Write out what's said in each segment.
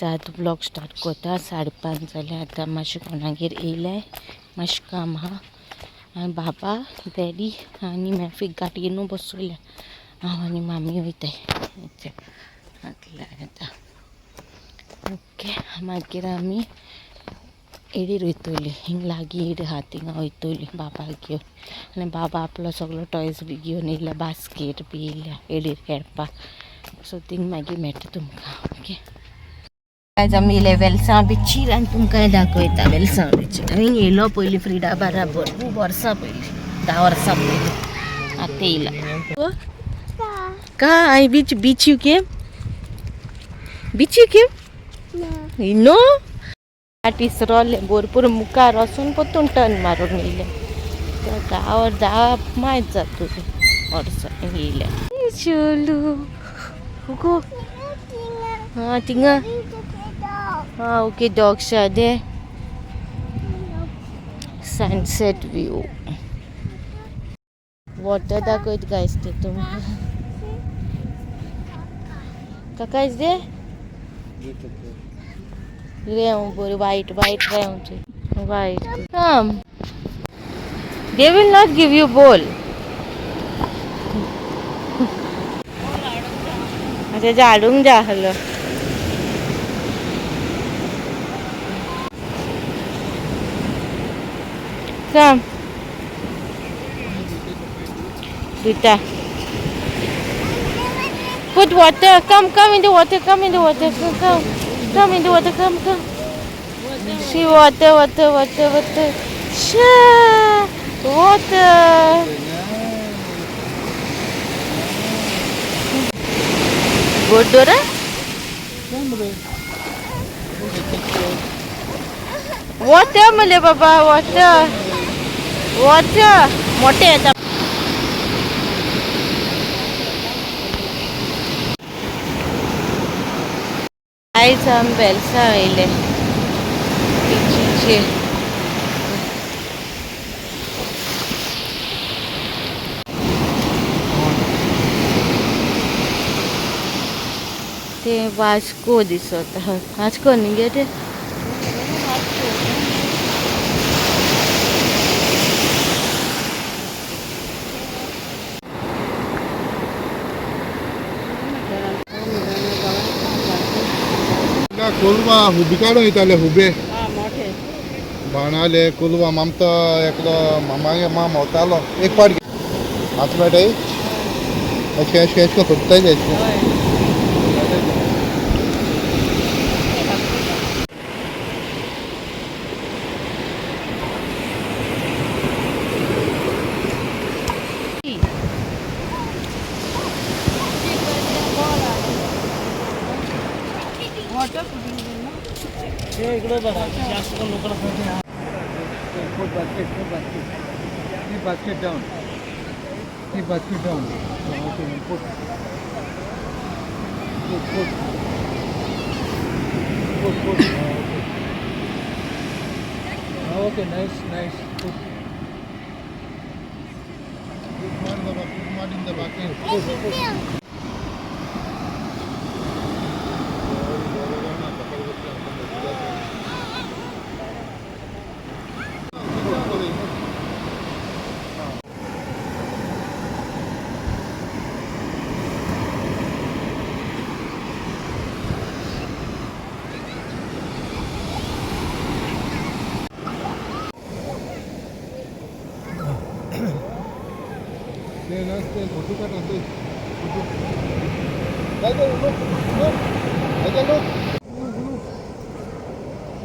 आतां blog start करता. 5:30 जालें. आतां मातशें कोणागेर येयलें, मातशें काम आहा. आनी बाबा डॅडी आनी मॅफी गाडयेनू बसयल्या. हांव आनी मामी वयताय. आतां ओके, मागीर आमी एडीर वयतली. हिंग लागीं एड आहा थिंगा वयतली बाबाक घेवन. आनी बाबा आपलो सगलो टॉयज बी घेवन येयल्या, बास्केट बी येयल्या एडीर खेळपाक. सो थिंग मागीर मेळटा तुमकां. ओके आयज आमी येयले वेलसांव बिचीर आनी तुमकां दाखयता वेलसांव बिचीर. हांवें येयलो पयलीं फ्रिडा बराबर खूब वर्सां पयलीं, 10 वर्सां पयलीं. आतां येयला काय beach. Beach you came? Beach you came? No. तिसरोले भरपूर मुखार वचून परतून टर्न मारून येयले. 10 वर 10 मायज जाता वर्सां येयल्या. चलू गो हां थिंगा. हां ओके, डॉग दे सनसेट व्यू. वॉटर दाखयत गायस ते तुमकां. काका is they रेंव बरी वायट वायट रेंव white. Come, they will not give you ball. अच्छा हाडूंक जाय आहलो. Come. Duta. Put water. Come, come in the water. Come in the water. Come, come. Come in the water. Come, come. See water, water, water, water. Sha, water. Good, Dora? Water मले बाबा, water. Water. मोठे येता. आयज आमी वेलसांव येयले बिचीचेर. ते वास्को दिसता. वास्को न्ही गे ते? कोलवा हुबे काडून वयताले हुबे बाणाले कोलवा. मामता एकलो मामागे माम वतालो एक पाट हात मेळटाय. अशें अशें अशें सोदताय अशें. Put basket, put basket. Keep basket down. Keep basket down. Okay, put. Put, put. Put, put. Okay. Okay, nice, nice. Put. Put in the basket. Put, put.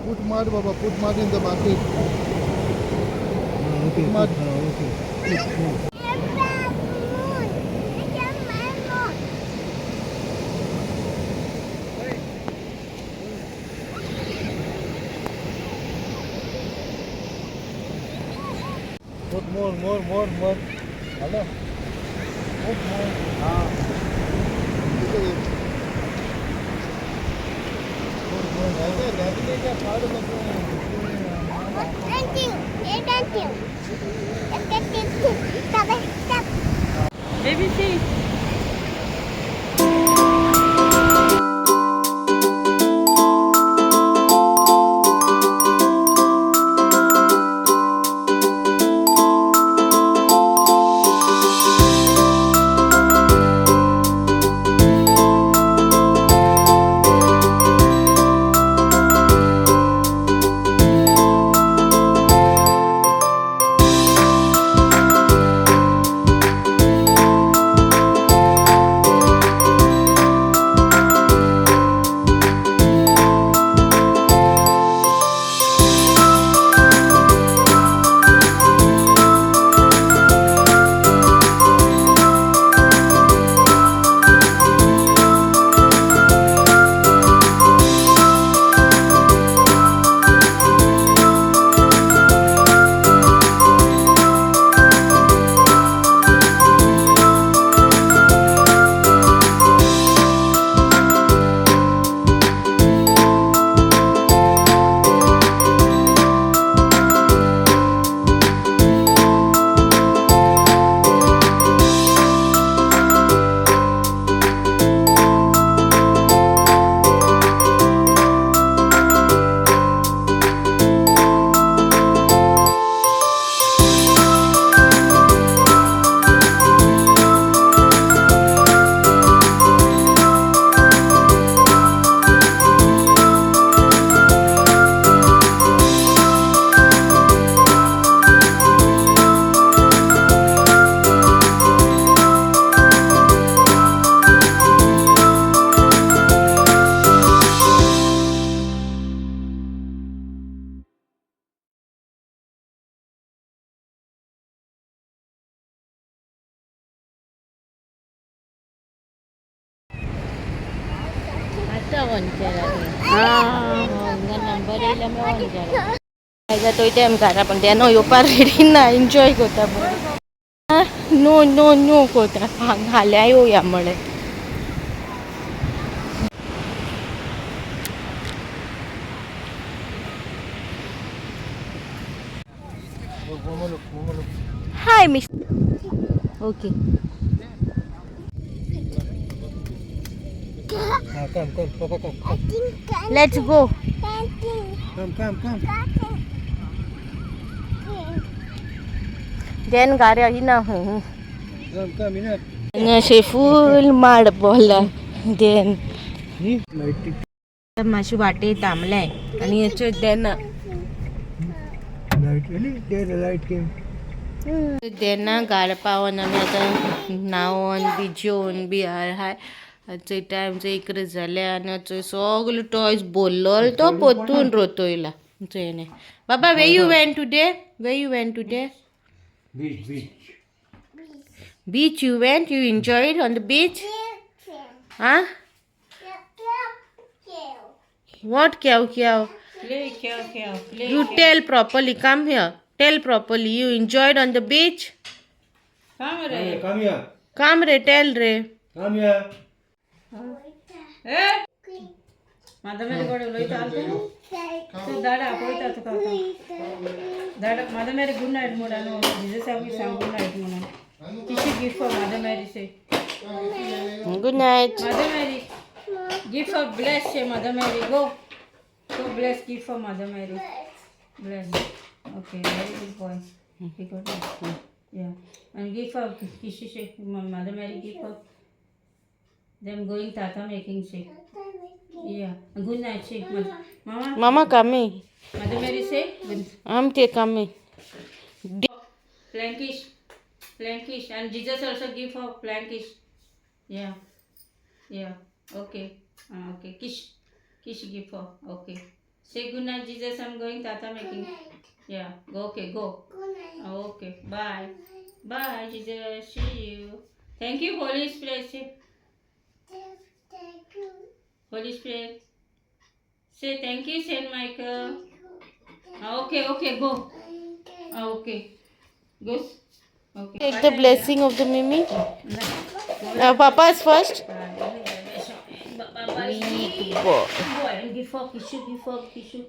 Put mud, Baba. Put mud in the basket. Okay. Mud. Okay. Put more, more, more, more. Hello. Put more. Ah. Thank you. Thank you. Stop. Baby, see. वयता on केला. हांगा number येयला म्हळ्यार on केला. आयज आतां वयता आमी घरा, पण तेन्ना येवपा रेडी ना. एन्जॉय करता बरो. नो नो नो करता. हांगा हाल्यां येवया म्हळें. Hi miss. Okay. Come, come, papa, come. I think can let's go. Canteen. Come, come, come. Then गाड्या ही ना. Come, come, enough. आनी अशें फूल माड बोला then. Light. मातशें वाटे थांबले आनी हेचे देना. Light, really? There the light came. देना गाड पावन आमी आतां न्हांवन बी जेवन बी हाय. चोय टायम चोय 11 जाले आनी चोय सगलो टॉयज बोल्लो तो पोतून रोतोयला. चोय न्ही बाबा, where you went today? Where you went today? Beach, beach. Beach you went? You enjoyed on the beach? Huh? What kyaw kyaw? Play, kyaw, kyaw, play. You tell properly. Come here. Tell properly. You enjoyed on the beach? Come re. Come here. Come re, tell re. Come here. Eh? Mother Mary कडेन उलयता आल तूं? दाडा पळयता तुका आतां. दाडा mother Mary good night म्हणून न्हू. जिजसाक बी सांग good night म्हणून. किशी gift for Mother Mary say. Good night. Mother Mary gift for bless say. Mother Mary, go go bless, gift for Mother Mary, bless. Okay, very good boy. He got it. Yeah, and give for Kishi say. Mother Mary give for them going tata making say. Yeah, good night say. Mama. Mama coming. Mother Mary say good. I'm take coming. Flankish, flankish, and Jesus also give for flankish. Yeah, okay. Okay, kish, kish give for. Okay, say good night, Jesus. I'm going tata making. Yeah, go. Okay, go. Okay, bye, bye, Jesus. See you. Thank you, Holy Spirit. Say Holy Spirit. Say thank you, Saint Michael. Okay, okay, go. Okay, go. Okay. Take the blessing of the Mimi. Now Papa's first. Big boy. Give up, Kishu, give up, Kishu.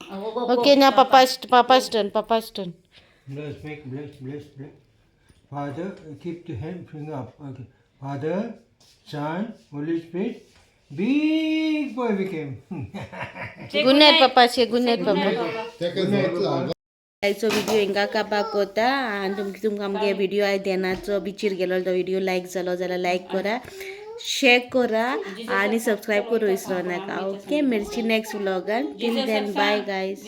Go, go, go. Okay, now Papa's turn. Papa's turn. Bless, make, bless, bless, bless. Father, keep the hand finger up. Okay. Father, Son, Holy Spirit. Big boy became. Good night, Papa. Say good night, Papa. आयचो video हिंगा काबाक कोता आनी तुमकां तुमकां आमगे video आयज देनाचो बिचीर गेलो तो व्हिडिओ लायक जालो जाल्यार लायक करा, शेअर करा आनी सबस्क्रायब करूं विसरो नाका. ओके, मिरची next व्लॉगान. Till then, bye guys.